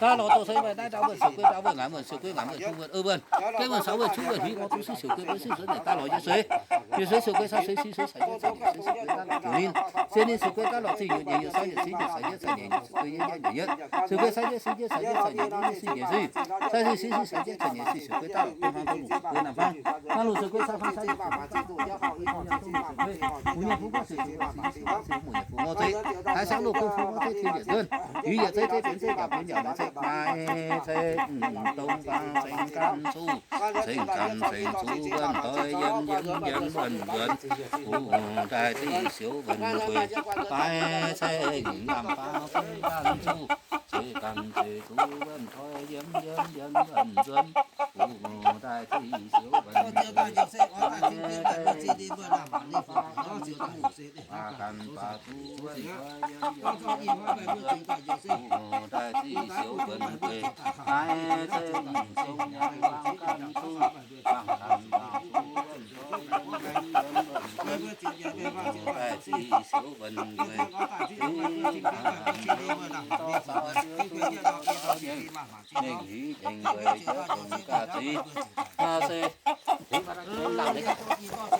Daaih lorz douz se maaih naaiv ndau wuonh siouc guei, ndau wuonh ngaanc wuonh siouc guei, ngaanc wuonh kuv wuonh, ei wuonh, gaeqv wuonh, saux wuonh, cuotv wuonh, hiuv gorngv duqv siqv siouc guei, bun siqv nzuonx naaic daaih lorz yietc sueix. Yietc sueix siouc guei, caux sueix si sueix caux yietv caux nyeic sueix siouc guei daaih lorz ziuh ninh. Cien ninh siouc guei daaih lorz ziuh nyutc nyeic nyutc, caux yietc siouc yietv caux nyeic nyutc, siouc guei yietv yietv nyeic yietv, siouc guei caux yietv siouc yietv caux yietv caux nyeic yietv siqv nyeic siqv, sai siqv siqv caux yietv caux nyeic siqv siouc guei daaih lorz dongh hmuangx dongh lungh siouc guei naamh hmuangx. Hnangv lungh siouc guei caux hmuangx sai siqv siqv siouc guei, mbuo nyei fuqv guoqv siouc siouc guei, siouc mbuo nyei fuqv ngorc zeiv, taaix siangv loz-gong fuqv ngorc zeiv, tin yietc nzuonv, yuiz yietc zeiv, zeiv benx zeiv, yaac benx yaac benx zeiv, maaih zeiv, dongh baang ceng gan cuv, ceng gan ceng cuv wuonh toi yiem, yiem yiem wuonh nzuonx, kuv daaih diqv siouv wuonh guei, maaih zeiv, yaac baang ceng gan cuv, ceng gan ceng cuv wuonh toi yiem, yiem yiem wuonh nzuonx, kuv daaih diqv siouv wuonh guei, maaih zeiv, baac gan baac cuv wuonh toi yiem, yiem wuonh nzuonx, kuv daaih diqv siouv wuonh guei, maaih zeiv, zong baang gan cuv, baang gan baac cuv wuonh toi yiem, yiem wuonh nzuonx, kuv daaih diqv siouv wuonh guei, mengh liuz nyengh weic ziouv dongh ga'zix, se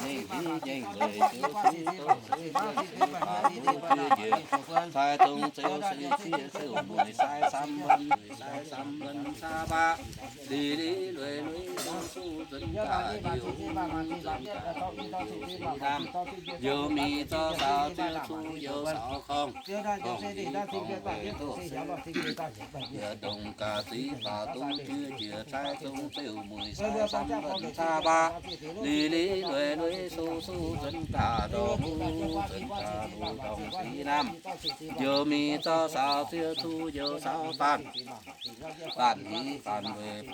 mengh liuz nyengh weic ziouv cuv dongh se baac duqv juov njiec, cai dongh ziouv se zieqv ziouv mueic sai samv wuonh, mueic sai samv wuonh caa baac, liz liz lueiz lueiz suv suv nzuonx daaih liuz, nzuonx daaih liuz naamh, youh mingh zorqv saaux ziouv cuv youh saaux korngh, korngh liz korngh weic duqv se yie dongh ga'zix baac duqv juov njiec cai dongh ziouv mueic sai samv wuonh caa baac, liz liz lueic lueic suv suv nzuonx daaih ndorm wuov, nzuonx daaih ndorm wuov dongh fih naamh, youh mingh zorqv saaux ziouv cuv youh saaux faanh, faanh liz faanh lueic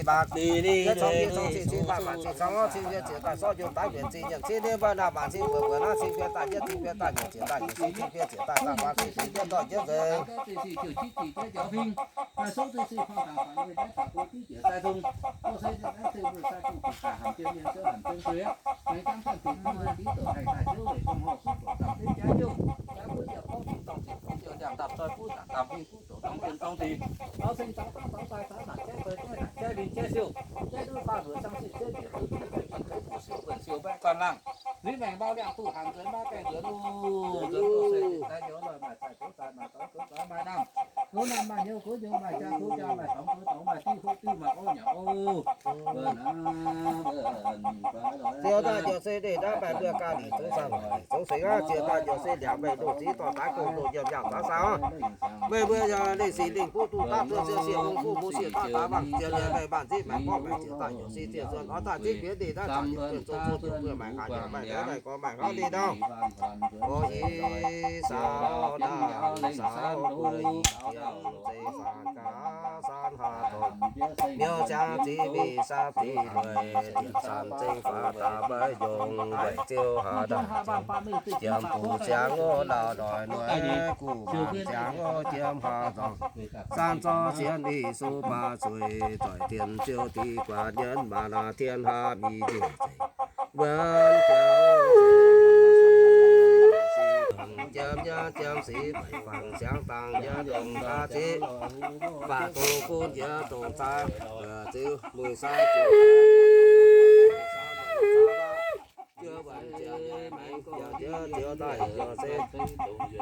faaux, liz liz Cing cong cing cing daaih maanc cing cong, cing fie ziec daaih sorv njun daaih mbienc zingh nyiemc cin ninh mbuo naaiv maanc cing buoc buoc naaiv cing fie daaih yietv cing fie daaih nyiemc ziec daaih nyiemc cin cing fie ziec daaih daaih faam cing fie yietv dorh jienv nzengc. Nzuih maengc mbau liangh duqv hanc nzuonx maiv gaengh nzuonx, nzuonx doqc se deix daaih njoux loih maaih zaih gox zaih maaih dorngx gox zaih maaih namh. Gox namh maaih hnyouv gox hnyouv maaih jaa gox jaa maaih dorngx gox dorngx maaih diuv hoqv diuv maaih orv nyauc orv. Ziouc daaih njoux se ndeic naaiv maaih mbuo ga'lih zungv saah, zungv seix aqv. Ziouc daaih njoux se ndiangx meih ndoh ziex dorh daaih gong ndoh nyiemc yangh daaih saah. Meih mbuo yaac lengh singx lingh buv duqv daav duqv ziouc siec hungh fuqv mbuo siec daaih daaih mangc ziouc liemh meih maanc nziv maengc borqv maengc ziouc daaih njoux se ziouc nzuonx oix daaih zipv mbienv ndeic naaiv zanc yietc buonc zong zuqc mbuo maengc haaix yaac maaih liuz naaiv gorngv maaih hnangv ndeic ndau. Gorx-youz saaux ndaangc saaux buo i jiemx zeiz faatv gaax san haax tongx, miuc ziangx ziqc mingh san ziqc lueic, diemx san zengx faatv daaih maiv yongh weic ziouv haaix dauh ziemx, ziemx guv ziangx wuov lauh doic noic, guv maanc ziangx wuov jiemx haaix nzorng. San zorqv sienx li su baac zueiz, zoih dien ziouv diqc guaax nyienz maaz laac tien haav mingh njiec zeiv. Wuonx jauv jiemx nyienz jiemx sic, fangx ziangx dangh nyienz longc daav ziqv, baac dongh gunv njiec dongh zaaiv, ziouv mueiz sai ziouc Ziouv daaih ziouc se,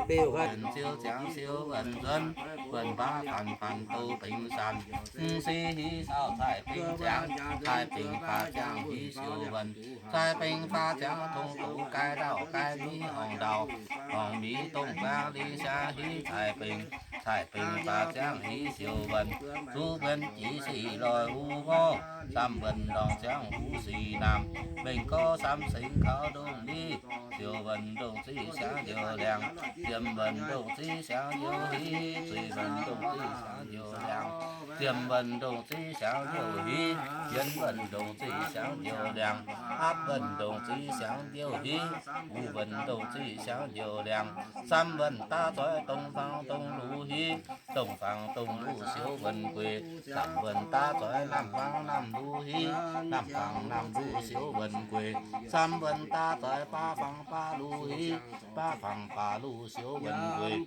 biuv haic. Ziouv ziangx siou wuonh nzuonx, wuonh baav fanc fanc douz benx zanc, mv si hiv saauh cai bingx ziangx, cai bingx faah ziangx hiv siou wuonh, cai bingx faah ziangx tong douz gaih ndauh gaih miv horngc ndauh, horngc miv dongh gaang li siangx hiv cai bingx, cai bingx faah ziangx hiv siou wuonh, zuqc wuonh jiex sic loih huv ngorc, samv wuonh ndorngc ziangx huv sic naamh, mengh gorx samv singx kaux ndongh liv, siou wuonh ndongh ziqv siangx njoux liangx, ziemx wuonh ndongh ziqv siangx njoux hiv, zuiz wuonh ndongh ziqv siangx njoux liangx, ziemx wuonh ndongh ziqv siangx njoux hiv, yienx wuonh ndongh ziqv siangx njoux liangx, aapv wuonh ndongh ziqv siangx njoux hiv, wuov wuonh ndongh ziqv siangx njoux liangx, samv wuonh daav zoix dongh fangx dongh luv hiv, dongh fangx dongh luv siou wuonh gueix, samv wuonh daav zoix lamh fangx lamh luv hiv, lamh fangx lamh luv siou wuonh gueix, samv wuonh daav zoix baav fangx baav luv hiv, baav fangx baav luv siou wuonh gueix.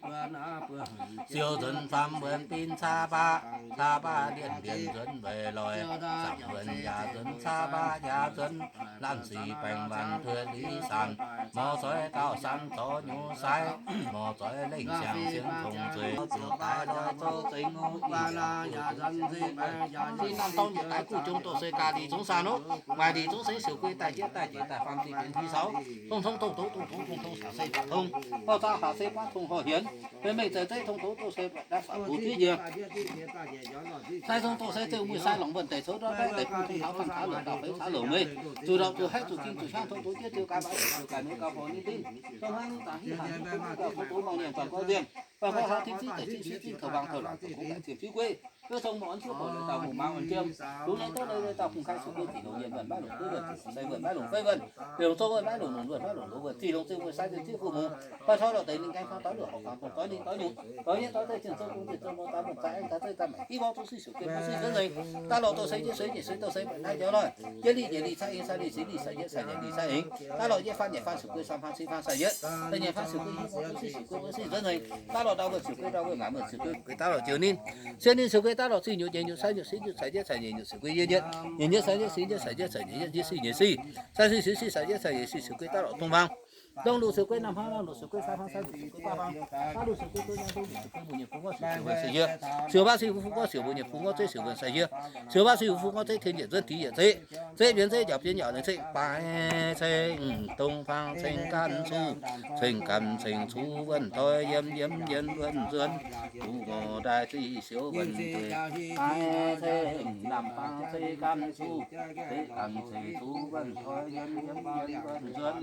Siou nzuonx samv wuonh bin caa baav, caa baav lienh mbienc nzuonx weic loix, samv wuonh yaac nzuonx caa baav yaac nzuonx, laanh sic baengc waanc tuix liz sanc, mor zoix gauh sanc zorx nyuoz sai, mor zoix lengh siang sienx tongx zueiz, ziouc daaih lorz zouv zengx. Sin lamh dorng yietc daaih guv jong doqc se ga'lih zungv saah nor, waaic lih zungv se siouc guei daaih jienv daaih njiec daaih faam zinh benx ti saux, tong tong dongh doqc dongh tongx tong tong caux se baac tong, horh zaux haac se baav tong horh hienx, benx mengh zeiz zeiv tong doqc doqc se daaih faatv bungx juiv njiec. Sai zong doqc se ziouc mueiz sai longc wuonh deic cou ndortv baeqv deic bung tong taux fanh caav longc ndau feix caav longc meih, zuqc ndorpc zuqc haiv zuqc ging zuqc hiaangv tong doqc jienv ziouc gaax maiv zuqc gaax mueiz gauh horh ninh dingv, tong hnangv zangc hiv hanc hiuv duqv gauh tov tov nor nyiemc zuangx gorngv nzienh, fai gorngv hlaax tiv zingv daic zingv zingh zingv taux wangc taux laangc zuqc gux daic zingh fiuv gueiv. Wuov zong muoz-orn ciouv bouc leiz dauh muoz-maaz wuonh jiem, lungh nyei douv leiz leiz dauh kungx kai sux guei zic longc yienh wuonh maiv longc duqv wuonh, zic longc sai wuonh maiv longc fei wuonh, liouc zong wuonh maiv longc longc wuonh maiv longc loz wuonh, zic longc ziouc wuonh sai ziouc zieqv fu-mungz, fai tov lorh deix ninh gaengh fangx doix luoqc horc fangx dongh doix ninh doix nyungc, doix nyei doix deix zienh zouv gong zienh zouv mor daaih muonh zaaix aengx daaih zeiv daaih maaic div gorngv zuqc sic siouc guei mbuo sic nzuonx nzengc. Daaih lorh doqc se jienv sueiv njiec sueiv doqc se maiv jauv loih, jienv lih njiec lih cai eng, sai lih sic lih sai yietv sai njiec lih cai eng. Daaih lorh yietv faanh njiec faanh siouc guei, faam faanh sic faanh sai yietv, da'nyeic faanh siouc guei, hiuv faanh guei sic siouc guei mbuo sic nzuonx nzengc. Daaih lorh ndau wuonh siouc guei ndau wuonh, maanc wuonh siouc guei, daaih lorh jiex ninh, sienx ninh siouc guei daaih lorh ziqv nyutc nyiec nyutc sai nyutc sic nyutc cai yietv cai nyiec nyutc siouc guei yietv nyietv, nyiec nyietv sai yietv sic nyietv cai yietv cai nyiec yietv sic nyiec sic, sai sic sic sic sai yietv cai nyiec sic siouc guei daaih lorh dongh fangx. Dongh luqc siouc guei, naamh hnangv naamh luqc siouc guei, sai hnangv sai luqc siouc guei, baav hnangv baav luqc siouc guei, guei nyaanh guei, mbuo nyei guei, mbuo nyei guei, mbuo nyei guei, siouc baav sic fu fu guoqv siouc, mbuo nyei fu guoqv zeiv siouc wuonh sai yietv, siouc baav sic fu fu guoqv zeiv tien njiec nzuonx, tiex njiec zeiv, zeiv mbienx zeiv njaaux bienx njaaux nzengc, ceng baaix ceng dongh fangx ceng gan cuh, ceng gan ceng cuh wuonh toi yiem, yiem yiem wuonh nzuonx, guv ngorc ndaaih ziqv siouc wuonh nzueic, baaix ceng naamh fangx ceng gan cuh, ceng gan ceng cuh wuonh toi yiem, yiem yiem wuonh nzuonx,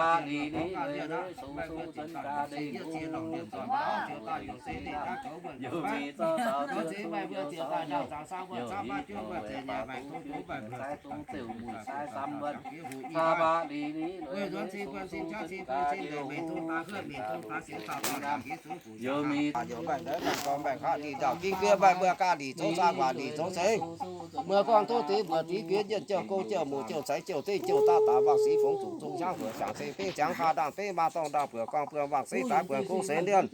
baac lic lic leiz leiz sou sou zuonx gaax deix nqox, zuonx gaax deix nqox, youh mingh zorqv taux ziouc zungv youh ziex, youh hingv youh weic baac duqv juiv sai zungv ziouc muic sai samv wuonh. Baac baac lic lic leiz leiz sou sou zuonx gaax deix nqox, zuonx gaax deix nqox, youh mingh. Maaih gorngv maaih haav dinh ndau-gingv fiev maaih mbuo gaax lic zouv zaah waac lic zouv seix. Muoz-gorngv tov deix mbuox deix fiev jienv jouh gouv jouh muoz jouh ceix jouh deiv jouh daav daaih wangh sic fongx zuqc zungv hiaangv huoc siangx ceng fei ziangx haa ndaangh fei maa dorngh ndaangh buoqc gorngv buo wangh sic daaih buonc gong seix ndienh.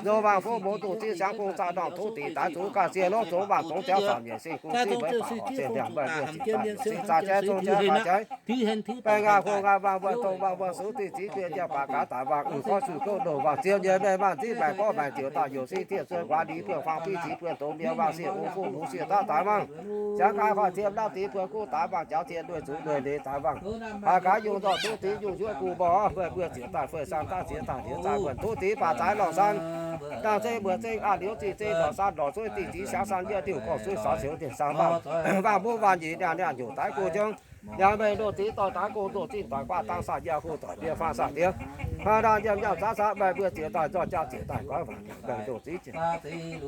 Nzou wangh fov mouz duqv ziex siangx gong zaah ndorngh tov deix daaih zuqc ganh ziex lov zoux wangh dongh jauv zanc nyeic seng gong ziex weic baac horc ziex ndiangx maaih mbuo ziepc daaih six zaah jaiv zong jaiv faaux jaiv. Baengh ngaah hlo ngaah wangh mbuo tong wangh mbuo sux dinh ziv fiev jiex baac gaax daaih wangh uix gorngv sui gouv ndoh wangh ziex nyei mei maanh ziex maengc gorngv maengc ziouc daaih youc sing tiev zuonh guaax liz buonv fangx biv ziv buonc doz mienh wangh sieqv ong fuqv muoz sieqv daav daaih wangh. Ziangx gaax faah ziex mv lauh deix buonc guv daaih wangh jaux ziex nduoih zuqc nduoih leiz daaih wangh. Haaix gaax yungh nzorh tov deix yungh njuov guv mborqv maaih mbuo ziouc daaih fei san daaih ziex daaih liuz zaah wuonh tov deix baac zaaix lorh san. Dangh zeiv mbuoqc zeiv aqv liuz zinh zeiv lorh san lorh zueiv dinh dix siangx san yietv diuh gorngv zueiv saux ceux dinh sang wangh. Wangh mbuv wangh nyeiz ndiangx ndiangx nyungc daaih go jienv. Yaac meih ndoh deix dorh daaih gong ndoh zinh doic guaav dang saah yie hu doic mbienv faang saah diex. Hnangv naaiv yiem yangh zaav saah meih mbuo ziouc daaih nzorh jaa ziouc daaih goiv waac meih ndoh ziex jiex.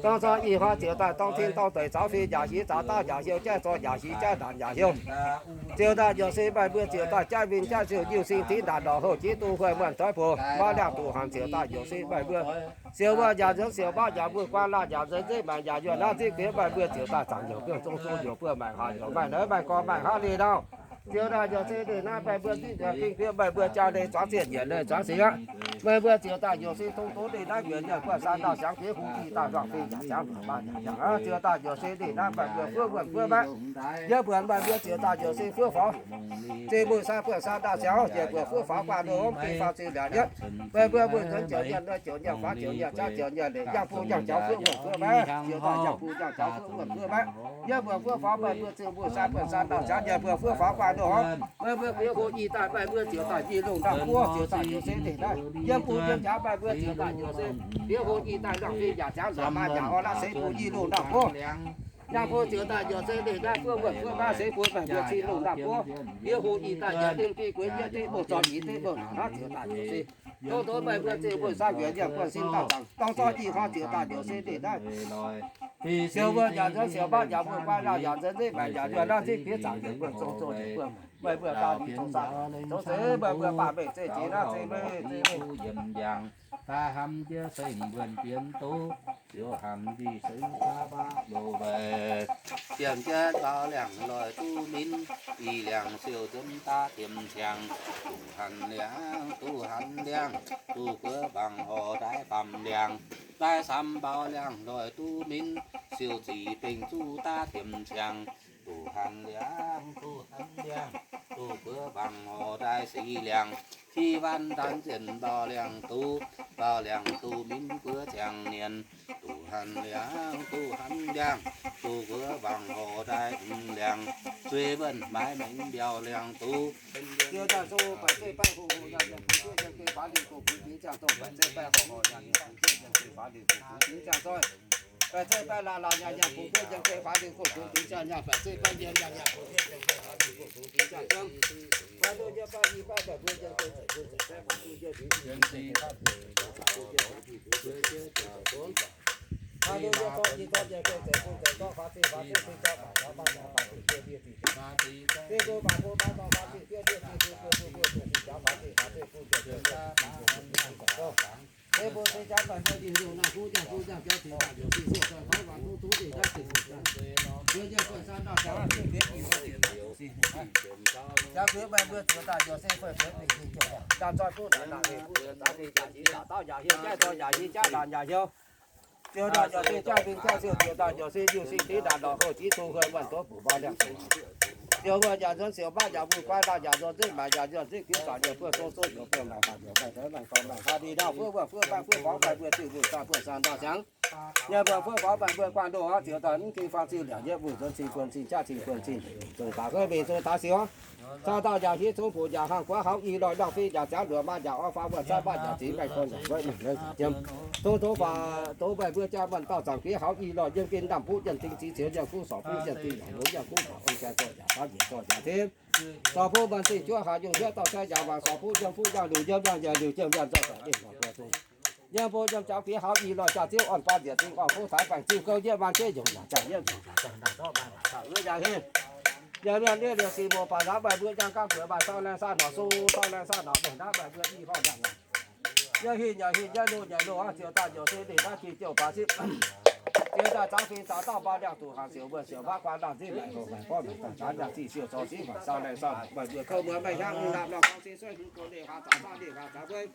Dangh zorqv ih hnoi ziouc daaih dorng tin dorng deic zaux fim yaac hiv zaux dauh yaac hiuv jaiv zorqv yaac hiv jaiv ndaanc yaac hiuv. Ziouc daaih njoux se meih mbuo ziouc daaih jaiv win jaiv siou nyiuh sing tinv ndaanc lorqc houh jiex duqv huei muonh doiv bouc maiv liangh duqv hanc ziouc daaih njoux se meih mbuo siou wuov yaac nzuonx siou mbav yaac mbuo guaan laanh yaac nzuonx nzeiv maengc yaac yuonh naaiv zipv kuinx meih mbuo ziouc daaih zaangc youc buonv zong zong youc buonv maengc haaix youc maaih naaiv maaih gorngv maaih haav liuz ndau. Ziouc daaih njoux se ndeic naaiv meih mbuo zipv nduoc gengh kuinx meih mbuo jaa leiz zuangx zienh nyiec leiz zuangx singx aqv. Meih mbuo ziouc daaih njoux se tong doz ndeic naaiv nquinx nyiec buonv san ndau siangx fiev hungh i daaih nduangx fing yaac siangx nduangx baav yaac siangx aqv. Ziouc daaih njoux se ndeic naaiv meih mbuo fuov wuonh fuov maiv yie mbuonx meih mbuo ziouc daaih njoux se fuov faaux. Zinh muic sai buonc san ndau siangx njiec mbuo fuov faaux guanh nduov hopv gengh faaux zinh liac yietv. Meih mbuo mbuo nzuonx ziouc nyieh nduov ziouc nyieh faaux ziouc nyieh jaav ziouc nyieh leiz yangh bung yangh jaux fuov wuonh fuov maiv. Ziouc daaih yangh bung yangh jaux fuov wuonh fuov maiv. Yie mbuo fuov faaux meih mbuo zinh muic sai buonc san ndau siangx njiec mbuo fuov faaux guanh nduov hopv. Meih mbuo fiev hungh i daaih meih mbuo ziouc daaih i lungh ndau buov ziouc daaih njoux se ndeic naaiv. Yiem bung yiem jaav meih mbuo ziouc daaih njoux se fiev hungh i daaih ndorngh fing yaac ziangx nduangx maaih yaac orn laav se bung i lungh ndau buov. Yangh bung ziouc daaih njoux se ndeic naaiv fuov wuonh fuov maiv se bung meih mbuo cing lungh ndau buov. Fiev hungh i daaih njiec dinh fing guinx yietv dinh mbuo zorn i dinh mbuo hnangv ziouc daaih njoux se tov tov meih mbuo zinh mbuo sai nquinx yiem buonv sin daaih zaangc dorng zorqv i hnoi ziouc daaih njoux se ndeic naaiv. Siou mbuo yaac nzuonx siou mbav yaac mbuo guaan laanh yaac nzuonx nzeiv maengc yaac yuonh naaiv zipv kuinx zaangc yaac mbuo zong zong yaac mbuo meih mbuo gauh liuz zong zaangc zong se meih mbuo baamh mengh zeiv jiex naaiv zeiv mengh zeiv mengh. Daaih hnamv jienv seng mbuonx bienx doz, ziouc hnamv ndih seix jaav baav loz-weic. Diemv jienv mbau liangh loih duqv minv, ih liangh siou nzuonx daav diemx ciangx. Duqv hanc liangh, duqv hanc liangh, duqv guoqv mangc horc ndaix baamh liangh. Ndaix samx mbau liangh loih duqv minv, siou zic bengh zuqv daav diemx ciangx. Duqv hanc liangh, duqv hanc liangh, duqv guoqv mangc horc ndaix six liangh. Six waanc ndanc zienc mbau liangh duqv, mbau liangh duqv minv guoqv ziangh nienx. Duqv hanc liangh, duqv hanc liangh, duqv guoqv mangc horc ndaix hmz liangh. Zueiz wuonh maaiz mengh mbiauh liangh duqv. Ziouc daaih njoux se jaav mingh jaav siou, ziouc daaih njoux se njuh sin dingx ndaangc lorqc houh jiv tong hei wuonh doz buoc mbaan liangh. Ziouc wuonh yaac nzuonx siouc baav yaac mbuo guai laanh yaac nzuonx nzunv maaic yaac nzuonx nzunv kiev guaax yaac buoz zong zong yaac buoz maaic faatv yaac maaic deix maaic gorx maaic haa dinh ndaauv fuov wuov fuov baeqv fuov borngz baeqv mbuo ziuh mbuo saah buoz saah ndaauv siangx. Yie mbuo fuov borngz baeqv mbuo guanh ndoh oc, ziouc daaih mv ging fang ziuh liangc yie mbuo nzuonx cing buonv cing jaav cing buonv cing zongc baac hnoi mingh zong daaih siouc. Cau dauh yaac hiuv cong bungx yaac hnangv guaav hauv i lorh ndorngh fei yaac ziangx luoqc maa yaac orv faang wuov cai baav yaac zingx maengx korn yaac guaiv maengx lorz yaac jiem. Zong zoux baac doz meih mbuo jaa muonh dauh zaangc fiev hauv i lorh yiem gen ndaamv buv yienh ding zix ceux yienh kuv sorc buv yienh ding yaac longx yienh kuv baac ong jai zorc yaac faanv njiec zorc yaac cemv. Sorc buv muonh zingh juov haaix nyungc hietv dauh cai yaac mangc sorc buv yiem fuqv yangh luc yiem yangh yaac liuc jiem yangh nzorc daaih mingh mangc buo zong. Yiem bun yiem jaux fiev hauv i lorh jaa ziouv orn baan njiec zingh orn kuv taaix baengc zingh gouv yietv maan jienv yungz yaac jangx yietv nzunc yaac zangh ndaauh zorqv maan maac dauh wuov yaac hinh. Yaac mienh ndiev liuz sic muoc baac nzaaux meih mbuo njang gaamv buoqc maaih sau laengh saah norqc su, sau laengh saah norqc mengh naaiv meih mbuo i horngh yaac ngaanc. Yie hinh yaac hinh, yie loz yaac loz aqv, ziouc daaih njoux se ninh naaiv jing jouh baac zipv. Ziouc daaih zaux fingx zaux dauh mbaan liangh duqv hanc siouc wuonh siouc maiv guaan laanh zipv maengx hoc maengx gorngv maengx daaih njaaux njaaux zingh siouc corc zipv maengx sau laengh saah norqc meih mbuo kouv muonz meih hiaangv mv nqaapv nor gorngv sin sueih hmz gox leih haa zaux saah leih haa zaux guei.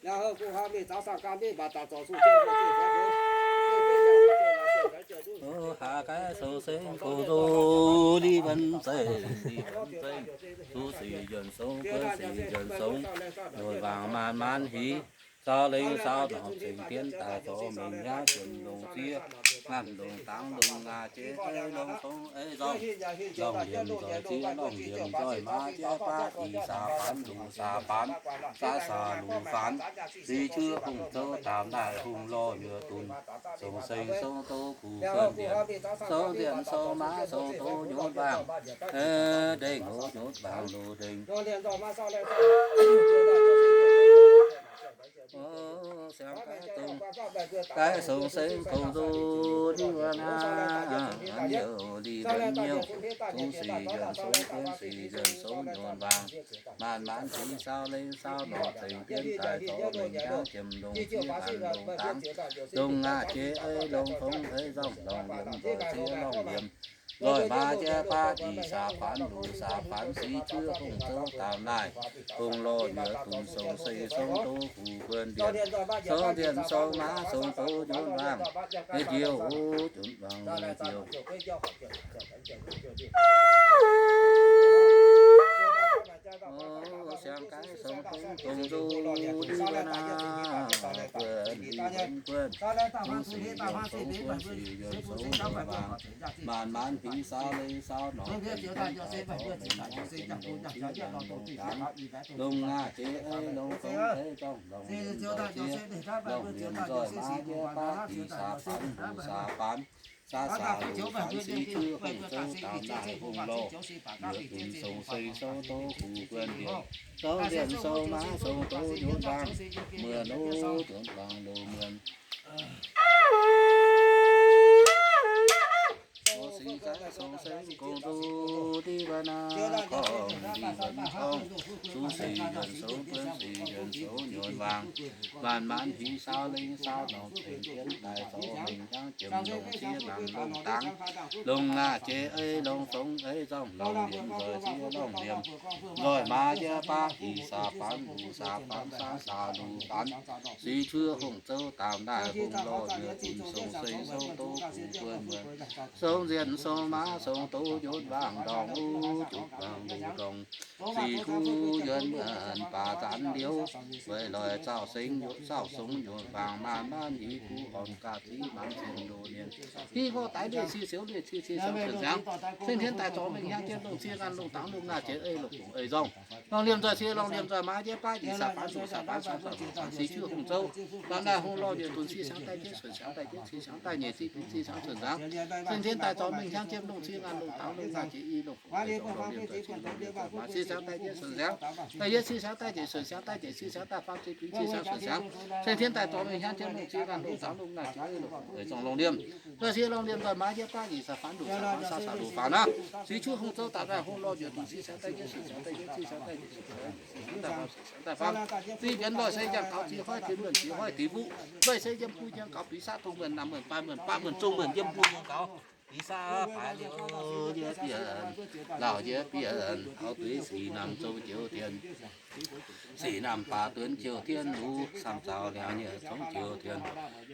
Yaac houh guh haa mingh zaux saah gan mingh mbatc daaih zorc su jienv hoc jienv zoux hoc. Haaix gaaix sou seng gong nduov ndiev wuonh zeiv, ndiev wuonh zeiv, zuqc sic njuonc song, buonv sic njuonc song, nduqc mbaangc maanc maanc hic, saau lengh saau norqc cingx dien daaih zorc mengh hiaangv jiem longx ziex, ngaanh longx dangx longx ngaah jeiv ei longx fongx ei zorngh, lorngh liemh nzoih ziex lorngh liemh nzoih maa jeiv baav dih saah faanx luc saah faanx, saah saah luc faanx, sic cuoqv hungh zouv daamh naaiv hungh lorh nyuoz dunx, song seng song doz kuh buonv ndienx, song nzienh song maav song doz nyutc mbaangc, ndengh hoc nyutc mbaangc loz ndengh. Siang-gaix dongh, gaix song seng kungx nzuqc ndiev wuonh aav, liouh li wuonh miuh, zungv sic njuonc song, buonv sic njuonc song nyutc mbaangc, maanc maanc sic saau lengh saau norqc cingx dien daaih zorc mengh hiaangv jiem longx ziex ngaanh longx dangx, longx ngaah jeiv ei longx fongx ei zorngh, lorngh liemh nzoih ziex lorngh liemh nzoih maa jeiv baav dih saah faanx luc saah faanx, sic cuoqv hungh zouv daamh naaiv hungh lorh nyuoz dunx, song seng song doz kuh buonv ndienx, song nzienh song maav song doz nyutc mbaangc, njiouv nyutc mbaangc njiouv. Siang-gaix song seng kungx nzuqc ndiev wuonh aav, buonv ndiev wuonh buonv, zungv sic njuonc song, buonv sic njuonc song nyutc mbaangc, maanc maanc hic saau lengh saau norqc cingx dien daaih zorc mengh hiaangv jiem longx ziex ngaanh longx dangx, longx ngaah jeiv ei longx fongx ei zorngh, lorngh liemh nzoih ziex lorngh liemh nzoih maa jeiv baav dih saah faanx luc saah faanx, saah saah luc faanx, sic cuoqv hungh zouv daamh naaiv hungh lorh nyuoz dunx, song seng song doz kuh buonv ndienx, song nzienh song maav song doz nyutc mbaangc, muonc oc nyutc mbaangc loz muonc. Siang-gaix song seng kungx nzuqc ndiev wuonh aav, korngh ndiev wuonh korngh, zungv sic njuonc song, buonv sic njuonc song nyutc mbaangc, maanc maanc hic saau lengh saau norqc cingx dien daaih zorc mengh hiaangv jiem longx ziex ngaanh longx dangx, longx ngaah jeiv ei longx fongx ei zorngh, lorngh liemh nzoih ziex lorngh liemh nzoih maa jeiv baav dih saah faanx luc saah faanx, saah saah luc faanx, sic cuoqv hungh zouv daamh naaiv hungh lorh nyuoz dunx, song seng song doz kuh buonv muonc, song nzienh song maav song doz nyutc mbaangc ndorngx, nyutc mbaangc loz ndorngx, sic kuv yuonx muonc baac zanc liuz, weic loic zaux sengx nyutc zaux song nyutc mbaangc, maanc maanc hic kuv horngc gaax ziqv maanc cing loz nienh, hiv ngorc daix leih cie siouv leih cie cie siouv cuotv siangx, ceng tien daaih zorc mengh hiaangv jiem longh ziex ngaanh longh dangx longh ngaah jeiv ei longh fongx ei zorngh, lorngh liemh nzoih cie lorngh liemh nzoih maa jeiv baav dih saah faanx luc saah faanx, saah saah luc faanx, sic cuoqv hungh zouv daamh naaiv hungh lorh nyuoz dunx, cie siangx daaih jeiv cuotv siangx daaih jeiv, cie siangx daaih nyeic ziqv, ziex ziqv siangx cuotv siangx, ceng tien daaih zorc mengh hiaangv jiem longh ziex ngaanh longh dangx longh ngaah jeiv i longh fongx ei zorngh, lorngh liemh nzoih cie lorngh liemh nzoih maa cie siangx daaih jeiv cuotv siangx, daaih yietv cie siangx daaih jeiv cuotv siangx, daaih nyeic ziqv, ziex ziqv, ziex ziqv siangx cuotv siangx, ceng tien daaih zorc mengh hiaangv jiem longh ziex ngaanh longh dangx longh ngaah jeiv i longh fongx ei zorngh, lorngh liemh nzoih cie lorngh liemh nzoih maa jeiv baav dih saah faanx luc saah faanx, saah saah luc faanx aqv. Sic cuoqv hungh zouv daamh naaiv hungh lorh nyuoz dunx, cie siangx daaih jeiv cuotv siangx daaih jeiv, cie siangx daaih jeiv cuotv siangx daaih jeiv, cie siangx daaih faanx, cie siangx daaih faanx, cie siangx daaih faanx, ziqv njienv nzoih se njang gaux ziqv hoiv, deix muonc ziqv hoiv deix mbuv, nzoih se yiem bun njang gaux biix saah dongh muonc, naamh muonc, baaix muonc, baav muonc, zong muonc, yiem bun njang gaux biix saah baaix liuz, yie bienh, lauh yie bienh, taux duqv sic namx zong joux dienx, Sic namh baac duonx jiouv tien luv, samh zaux liangx nyei zongx jiouv tien.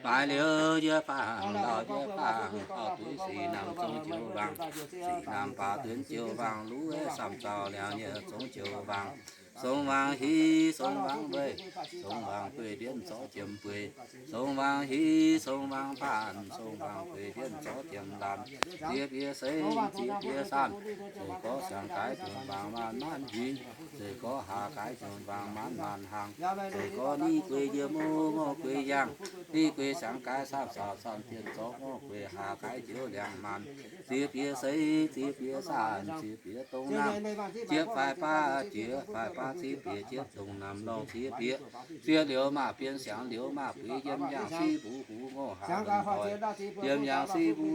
Maaih liuz yie faang, lauh yie faang, taux duqv sic namh zong jiouv waangc. Sic namh baac duonx jiouv waangc luv, samh zaux liangx nyei zongx jiouv waangc. Song waangc hiv, song waangc mbeix, song waangc bueix mbienv zorqv jiem bueix. Song waangc hiv, song waangc baanh, song waangc bueix mbienv zorqv jiem laanh. Ziex bieqc seix, ziex bieqc saanh, zeiz gorx siang-gaix juonh waangc maanc maanc hingh, zeiz gorx haaz-gaix juonh waangc maanc maanc hlang, zeiz gorx ni gueix yiem ngorc gueix yangh, ni gueix siang-gaix saamv saauc saamv dien zorqv ngorc gueix haaz-gaix joux liangx maanc. Ziex bieqc seix, ziex bieqc saanh, ziex bieqc dongh namh, ziepc faix baav jiex, faix baav ziex bieqc jiepv dongh namh lorh ziex bieqc. Ziex liuz maaih bien siangx liuz maaih buix yiem yangh siv mbuv huv ngorc haaix lomh nzoih, yiem yangh siv mbuv